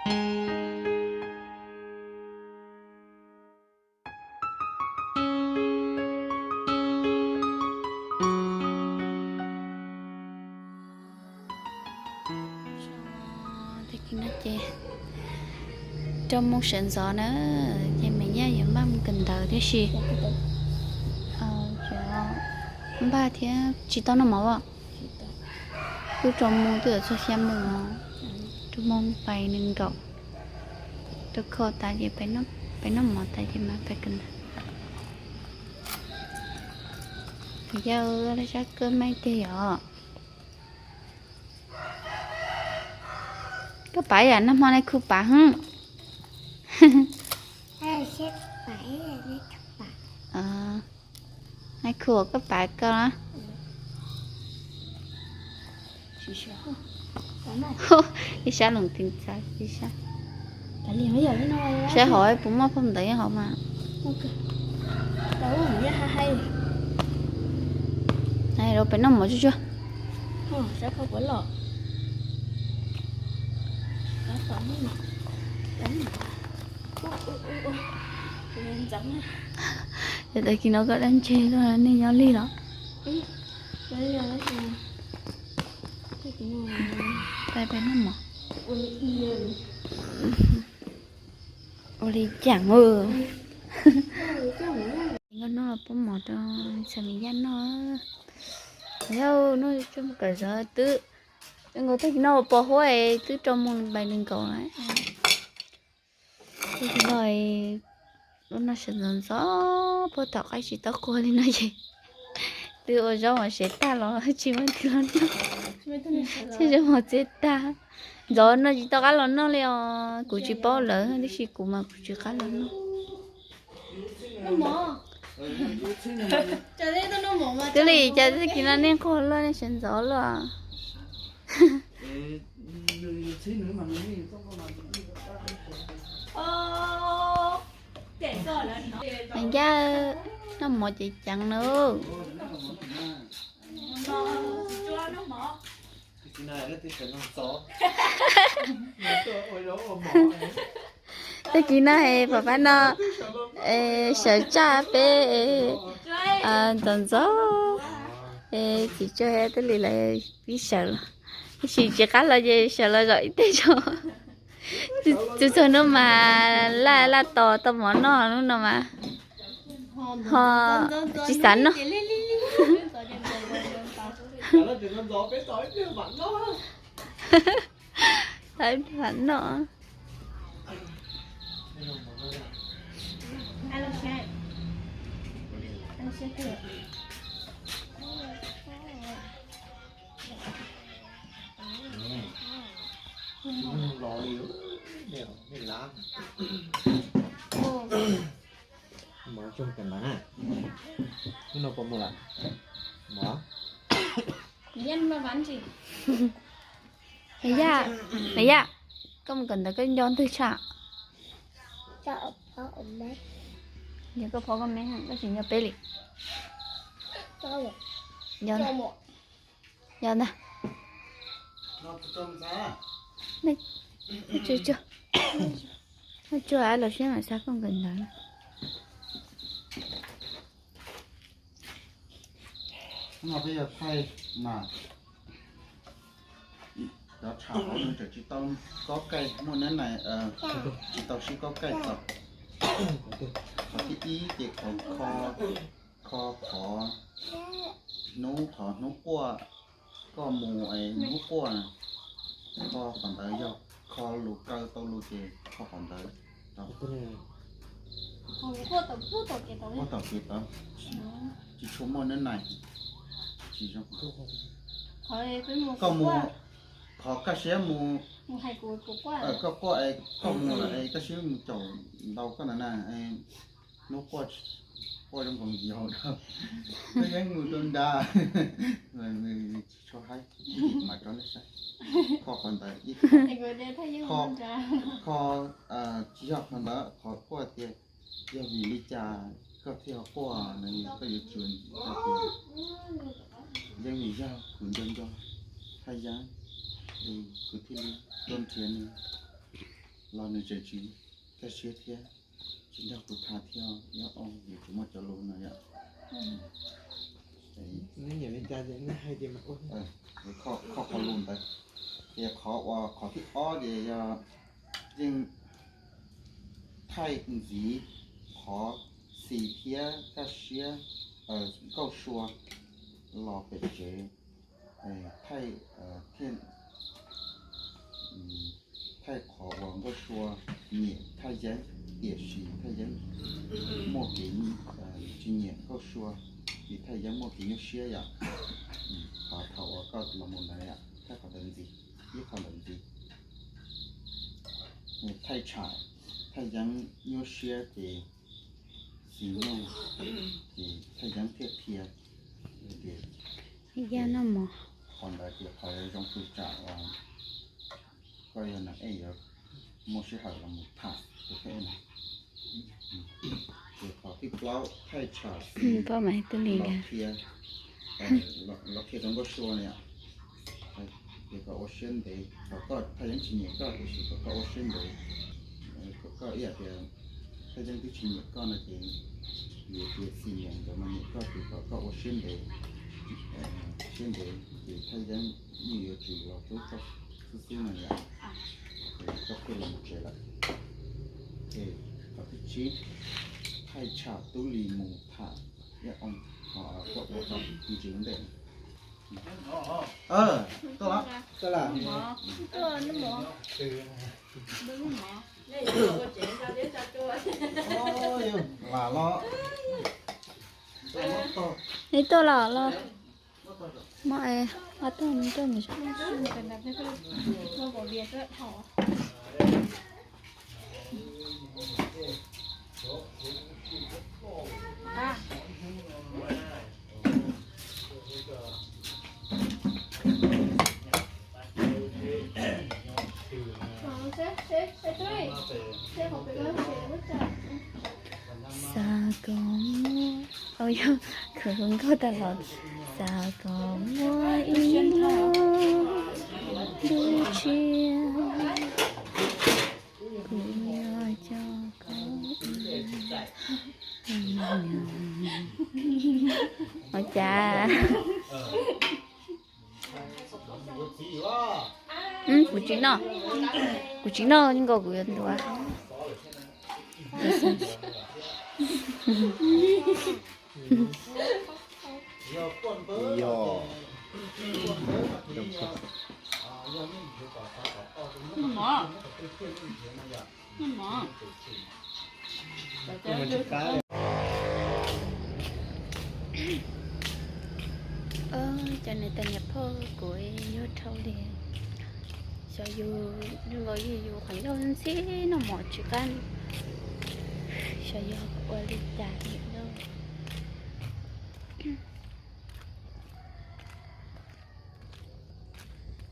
Tag kis no ces rau moo sawv ntxov na, ces Maiv Yaj yuav npaj mus kawm ntawv tiam sis npaj thiab tsis tau noj mov os. Twb rau moo twb yuav txog xya moo os, rau moo pais nees nkaum, rau kho tas ces pais noj mov tas ces mam pais kawm ntawv. Yaj, laj sab koj maij tiag yom. Koj pav yam nag hmo nai khu pav hwb. Nai khu koj pav koj na. Ib sab loos ti ntxav ib sab. Saib hauv puas muaj phau ntawv nyob hauv mas. Rau pem noj mov tsuag tsuag. Yog tag kis no koj dab ntseg luaj nej nyob lig los? Peb, peb noj mov. Ua li cas? Nkauj Hnub los pub mov rau Xeem Yaj noj. Yog noj tsuag mus kawm zaub twb, nkaus tag kis no pos huab es twb rau moo pais nees nkaum na. Tag kis no ua noj sawv ntxov ntxov, puag tom qaib tsis tau qua li no ces twb ua zaub mov sev tag los tsis muaj twg los noj, thiab zaub mov txiab tag. Ntxov no tsis tau qab los noj li os, kuv tsis paub lawv tiam sis kuv mas kuv tsis qab los noj. Twb li cas tag kis no nej nquag luaj nej sawv ntxov luaj. Mas ncaj, noj mov ceev ceev na. Tag kis no es pom pab no sawv tsaj peb ntxov ntxov, es txiv tsuag twb li lawv pib sawv los, tab sis tsis qab los ces sawv los zaum ib teg zog. Txog hnub mas laj laj tos tau mov noj hnub no mas ho tsis xav noj. Xav noj. Mov tsuag kawm ntawv na. Hnub no puas mus lawm? Mov. Nws yaj, nws yaj, koj mus kawm ntawv koj nco ntwg tshaj? Nco koj phob koj me, koj tsis nco peb li. Nco, nco ntag. Tsuag, tsuag, los siab mam xa koj kawm ntawv. No peb yog thaij mas cov tshav hauv nws tseem tsis tau kob kaij, muaj neb nais tsis tau sib kob kaij txog. Qhov thib ib ces qhov kho, kho qhov hnub, qhov hnub quaj, koj mus es hnub quaj, kho qhov ntawd, yog kho lus kaw tau lus ces kho qhov ntawd. Quaj tom kev tau, tsis tshua muaj neb nais, tsis zoo. Koj mus, qhov kaj siab mus, koj quaj es koj mus lawm es kaj siab mus caum ntau koj ntawd na, hnub quaj, quaj zoo nkaus yaus, koj yeej mus rau nrad, tsis tshua haib, mas rau nej saib. Kho qhov ntawd, kho, kho, tsis yog qhov ntawd, qhov quaj tias yog vim li cas koj thiaj quaj no, koj yuav tsum hais tias yeej vim yog kuv nco nco Thaj Yeeb es kuv thiaj li tuaj nrhiav nws. los nws tseem tsis kaj siab thiab, tsis nrog kuv tham thiab, nyob ua yus tsis muaj cov lus no yom. Kho qhov lus ntawd, ces qhov uas qhov thib ob ces yog yeej thaij ntxiv qhov xis thiab kaj siab, nkauj sua los pem tsev, thaij thiaj thaij qhov uas nkauj sua nyiam Thaj Yeeb, tiam sis Thaj Yeeb muaj kev tsis nyiam nkauj sua, vim Thaj Yeeb muaj kev nyuaj siab yom. Qhov thaum uas koj los mus ntawd yom, thaij qhov ntawd ntxiv, ib qho ntawd ntxiv. Thaij tsham Thaj Yeeb nyuaj siab ces xis nyuaj, ces Thaj Yeeb thiaj qhia tias qhov ntawd ces qhov zoo tu tsam uas koj yog neeg es yuav muaj sij hawm los mus tham tus kheej na. Ces qhov thib plaub thaij tsham xis los qhia, los qhia rau nkauj sua na yom. Ces kom ua siab ntev, kom koj Thaj Yeeb tsis nyiam koj tiam sis kom koj ua siab ntev, kom koj ib yam tias Thaj Yeeb twb tsis nyiam koj no ces yus tias xis niam nkawd mas nyiam koj ces kom koj ua siab ntev, siab ntev ces Thaj Yeeb yeej yuav tsum los hlub koj xwb xwb no yom. Ces koj thiaj li mus tsev lawm. Ces qhov thib tsib thaij tsham Tub Lis mus tham Yaj Oo, qhov koj ua tau ntsis ntej. Tuaj los, tuaj los. Vam los. Neb tuaj los los. Mo es, tuaj, tuaj. Xav kom muaj, au yog khwv nkauj tas los, xav kom muaj ib lub ntuj tshiab, kuv yuav coj koj. Ua cas? Kuv tsis noj, kuv tsis noj nkaus kuv yuav ntuav. Cov niam tais niam phauj, kuv yuav dhau li. Xyov yus, zoo nkaus yus qhov ncauj ntxhib noj mov tsis qab, xyov yog ua li cas li lauj.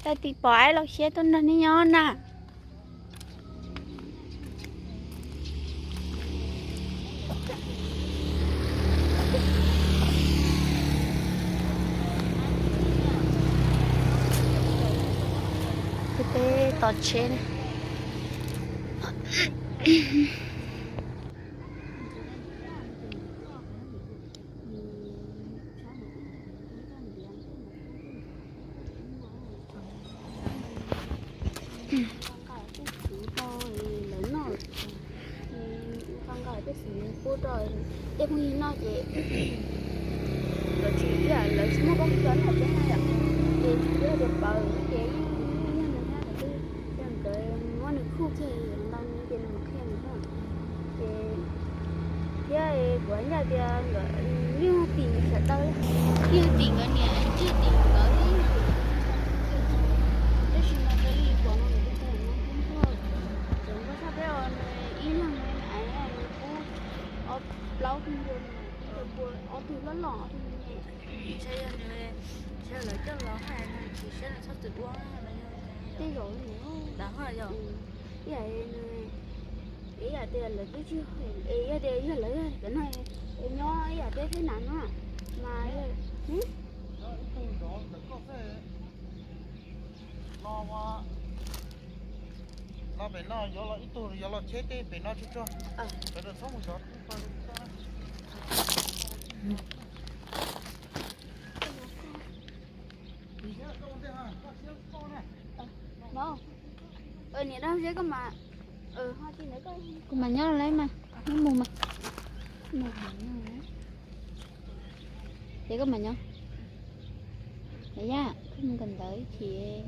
Tag kis pom aib los siab tuaj nrog nej nyob na. Peb tos tsheb ne. Lawv noj, ua nqa tej xwm pub rau tej phooj ywg noj ces lawv tsis, lawv tsis muaj pob kws noj thiab na yom, ces tsis yog tias pawv ces yeej yog nws thiab, lawv twb yog nkawd muab nws khuj kiag ntau nws ces nws mus qhia nws thiab. Ces thiab kuv ncaj tias nkawd yeej tim sawv daws, yeej tim nkawd niam, yeej tim nkawd li. Tab sis mas raws li kuv no, kuv twb tau mus kub npog, cov npog sab peb os, nws ib leeg nws aiv nws pub ob plaub tug npua, ob tug loj loj ob tug me me. Ntshe yog nws, ntshe lawv coj los hais nws tsis saib nws txhob txwm ua los yog tej zaum nws dav ho yom. Ib yam nws, ib yam tias lawv twb tsis, es yog tias yog lawv cov no es nyob ib yam teb thib na no mas yog, no, Pem no yuav los ib tug yuav los cheb tej pem no tsuag tsuag. Sawv daws txhob mus zov. Niam dab zeb koj mas, kuv mas nyob lawm mas, nyob mus mas, mus mas nyob. Ces koj mas nyob. Yaj, koj mus kawm ntawv ces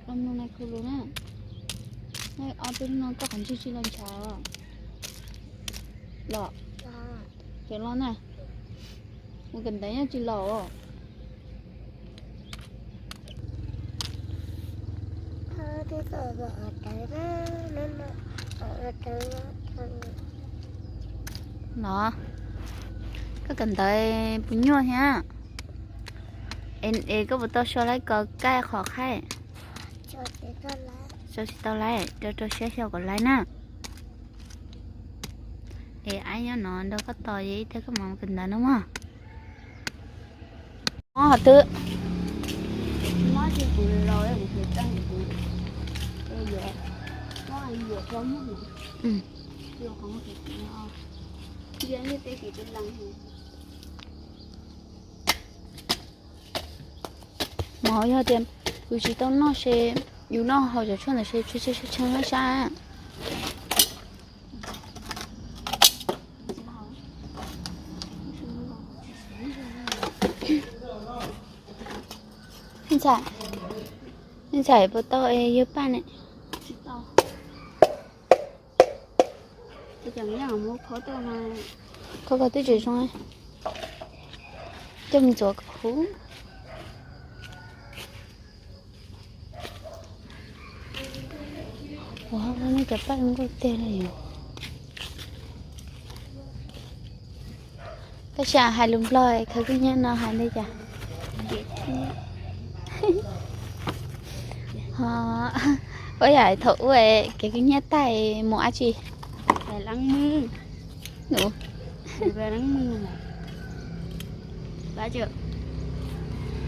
ua mloog nai khu lus na. Ob peb hnub no koj qhov ntswg tsis los ntshav los. Cov los na, mus kawm ntawv nyob tsis los. No, koj kawm ntawv puas nyuaj thiab? Es koj puas tau sau laib ko kaj qhov khaib? Sau tsis tau laib, rau rau siab xyaum kom laib na. Es aib nyob no nrog koj tos ib tag koj mam kawm ntawv no mog. Mob hov twg? Mas yog tias kuv tsis tau noj ces yus noj hauv cov tshuaj ntawd ces tshee sab. Ntxhais, ntxhais puas tau yawg Paj ne? Koj koj twb tsis zoo, coj mus ntxuav kom huv. Ua nej cov paj nkauj tiag li. Tab sis hais lus Nplog khawv koob nyiaj no hais li cas? Ua yam thaum ub kev koob nyiaj tag mus dab tsi?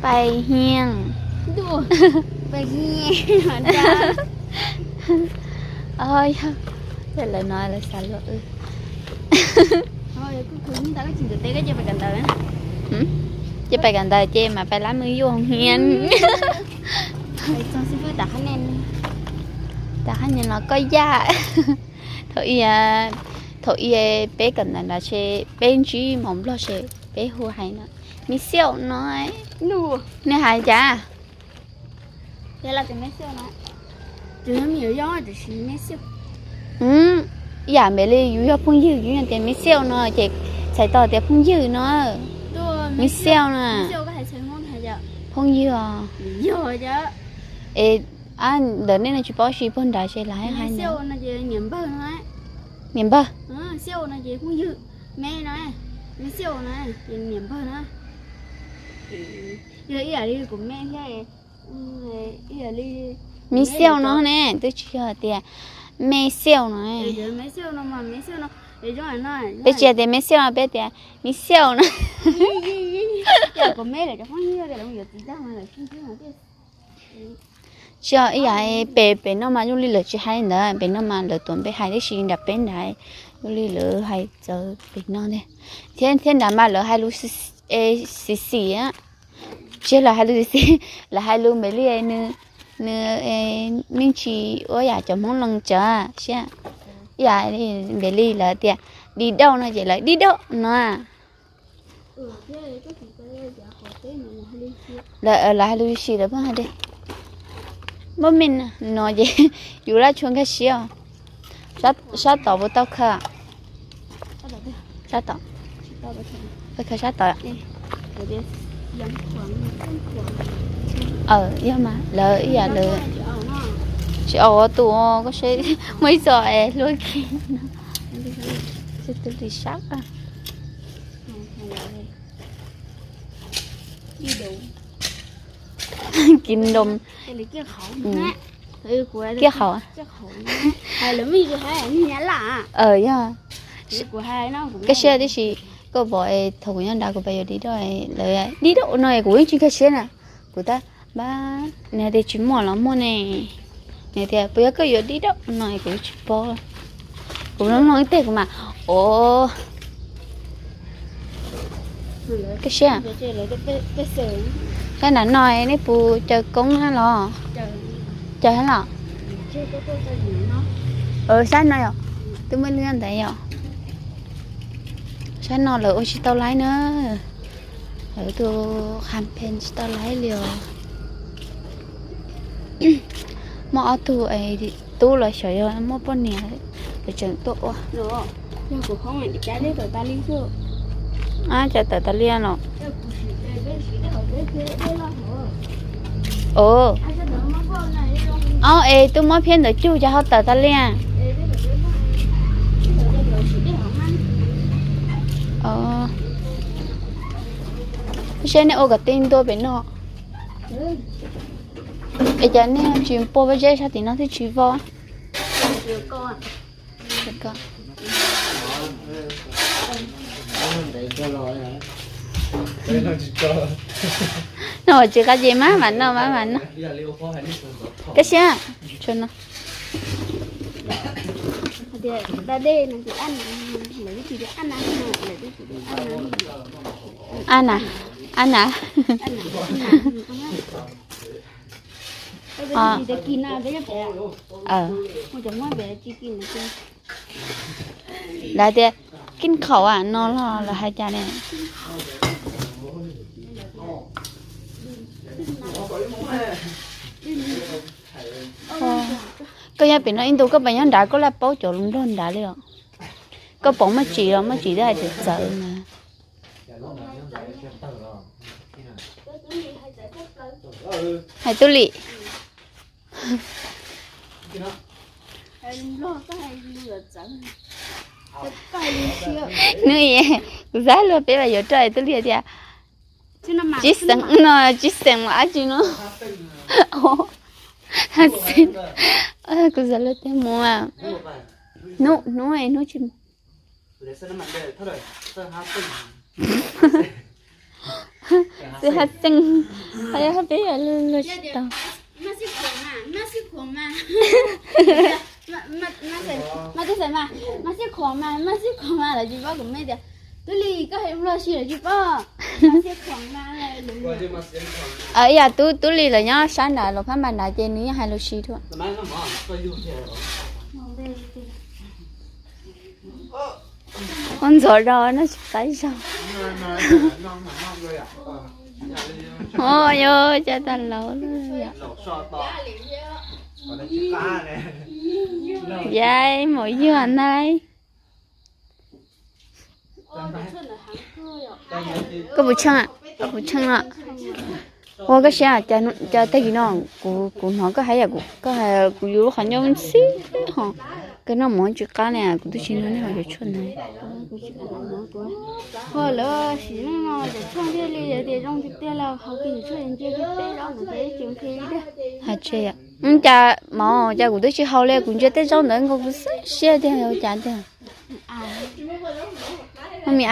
Pais hias. Yog, lawv no lawv xav luag wb. Ces pais kawm ntawv ces mas pais lab mws yuj hoo hias. Tam qhab nias los koj yaj. Thaum ub, thaum ub peb kawm ntawv nrad ces peb ntsib hmoob Nplog ces peb hu hais no, me xiauj no. Nej hais cas? Ib yam npaum li yus yog phooj ywg yus yeej tias me xiauj no ces txhais tau tias phooj ywg no. Me xiauj no. Phooj ywg os. Es ntawm nej no tsis paub si puag nrad ces lawv hais hais niam npawg. Me xiauj no ne, twb tsis yog tias me xiauj no. Peb tsis tias me xiauj no, peb tias me xiauj no. Tsis yog ib yam pem, pem no mas zoo li lawv tsis hais li ntawd, pem no mas lawv tuav npe hais tib si, nram peb nrad zoo li lawv hais txawv pem no thiab. Thiab nrad mas lawv hais lus xis xis, tsis yog lawv hais lus xis xis, lawv hais lus npaum li nws, nws me ntsis ua yam cov Hmoob Loos cov siab, ib yam npaum li lawv tias di dauj no ces lawv di dauj no. Lawv hais lus xis lawv pheej hais tias, npab me no ces yus lab tshua nkag siab. Sab tod puas tau khaws? Sab tod, khaws sab tod. Yog mas lawv ib yam lawv tsis aus ua tus, koj saib muaj ib txoj es hlua kiag no. Tus li sab. Kiag nroo, kiag qhov. Yog, koj siab tib si, koj pom thaum kuv nyob nrad kuv pab yuav di dauj, lawv di dauj no kuv yeej tsis nkag siab na. Kuv tab npab nws tias tsis muaj los muaj ne. Nws tias puas yog koj yuav dib dawb no kuv tsis paub. Kuv mloog mloog ib teg kuv mam, o, koj siab. Sab nram no nej puas caw koob los? Caw los. Sab no yom, twb muaj ib lub ntawd yom. Sab no lawv ua tsis tau laib na. Lawv tus qha phe tsis tau laib li os. Muaj ob tug tub los xyov yog muaj poj niam, lawv tseem tuaj ua. Cas tawm tas li no? Ob es tub muab phiab ntawd cug cas ho tawm tas li. Saib nej ua kom tej ntua pem no. Es cas nej tsis pua pob zeb sab tim no thiaj tsis vau? No tsis qab ces maj mam noj maj mam noj. Koj siab, tsuas no. Ab na, ab na. Lawv tias kij khaum no los lawv hais cas ne? Koj nyob pem no ib ntus koj puas nyob nrad koj laj paub cov lus Nplog nrad li os? Koj paub Maj Tsim los Maj Tsim twb hais txawv txawv na. Hais Tub Lis. Hnub i, kuv xav luag peb vas yuav rau Tub Lis tias tsis xeem no, tsis xeem los dab tsi no. Kuv xav luag tias mus hnub, hnub hnub tsis Xwb haj xeeb, haj peb yog luag tsis tau. Maj Tub Xeem mas, Maj Xib Khuam mas, Maj Xib Khuam mas lawv tsis paub kuv me tias Tub Lis koj hais Nplog si lawv tsis paub. Ib yam Tub, Tub Lis lawv nyob sab nrad Luas Phab Npas nrad ces nws yeej hais lus si dua. Ua ntxov rau no tsis qab zog. Yog cov tag laus. Yav maum yog na. Koj puas tsheej, koj puas tsheej no? Ua koj siab, cas tag kis no kuv, kuv hnov koj hais yam, koj hais kuv yus lub qhov ncauj xwb ho. Koj noj mov tsis qab ne, kuv twb tsis nug nej ho yuav tshuaj ntag. Ho lawv sim neej no cov tshuaj thiaj li tias zoo tiag tiag los ho kis tshuaj ntsia peb zaub no ces tseem nqhis li dag. Cas mov cas kuv twb tsis haus li, kuv ntsia tej zaub ntawd nkaus kuv xwb siab tiag cas tiag. Maj mi a,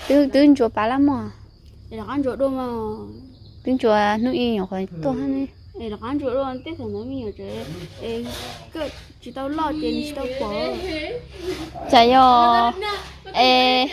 twb, twb ntsuas pav lab mog. Twb ntsuas hnub ib nyuam qhuav tuaj. Tsis tau loj ces nws tsis tau pom. Cas yog, es